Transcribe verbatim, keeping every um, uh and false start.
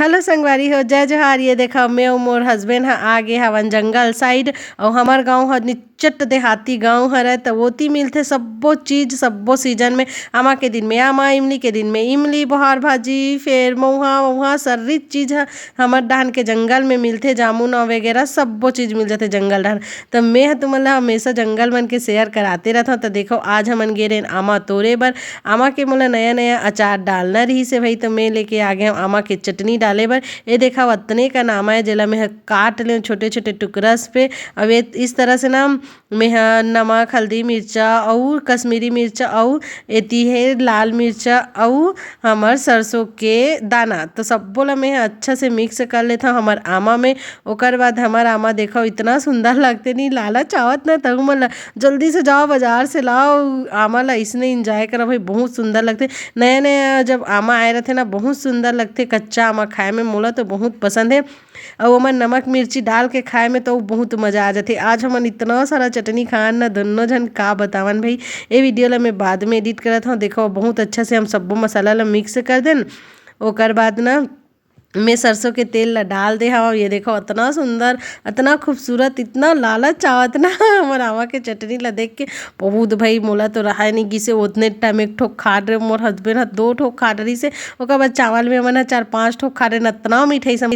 Hello संगवारी हो, जय जोहार। ये देखा, मैं अउ मोर हस्बैंड ह आ गे हवन जंगल साइड, अउ हमर गांव ह निच्चट देहाती गांव हरय, त ओती मिलथे सब्बो चीज सब्बो सीजन में। आमा के दिन में आमा, इमली के दिन में इमली, बोहार भाजी, फेर मउहा वउहा, सर्री चीज ह हमर डहन के जंगल में मिलथे। जामुन वगैरह सब्बो चीज मिल जाथे जंगल डहन। त मैं ह तुमन ला हमेशा जंगल मन के शेयर कराते रहथव। त देखो, आज हमन गे रहेन आमा तोड़े बर। आमा के मोला नया नया अचार डालना रहिस हे भाई, त मैं लेके आ गे हंव आमा के चटनी डाले बर। ये देखा, अतने कन आमा हे, जेला मैं ह काट लेंव छोटे छोटे टुकरस पे। अब ये इस तरह से ना मैं ह नमक, हल्दी, मिर्चा अउ कश्मीरी मिर्चा अउ एती हे लाल मिर्चा अउ हमर सरसों के दाना, तो सब्बो ला मैं ह अच्छा से मिक्स कर लेथव हमर आमा में। ओकर बाद हमर आमा देखो इतना सुंदर लगथे, नी लालच आवत ना, तहु मन ला जल्दी से जाओ बाजार से लाओ आमा ला, इसने एंजॉय करो भाई, बहुत सुंदर लगथे। नया नया जब आमा आए रहथे ना, बहुत सुंदर लगथे, कच्चा आमा खाए में मोला तो बहुत पसंद हे। अउ ओमन नमक मिर्ची डाल के खाए में तो बहुत मजा आ जाथे। आज हमन इतना सारा चटनी खान ना, दोनों झन का बतावन भाई। ये वीडियो ला मैं बाद में एडिट करत हव। देखो, बहुत अच्छा से हम सब्बो मसाला ला मिक्स कर देन। ओकर बाद ना मैं सरसों के तेल ला डाल दे हव। ये देखो, इतना सुंदर, इतना खूबसूरत, इतना लालच आवत ना हमर आमा के चटनी ला देख के। बहुत भाई, मोला तो रहाय नहीं गिसे। उतने टाइम एक ठो खा डरे मोर हस्बैंड ह, दो ठो खा डरिस हे। ओकर बाद चावल में हमन ह चार पांच ठो खा डरे, इतना मिठाई सम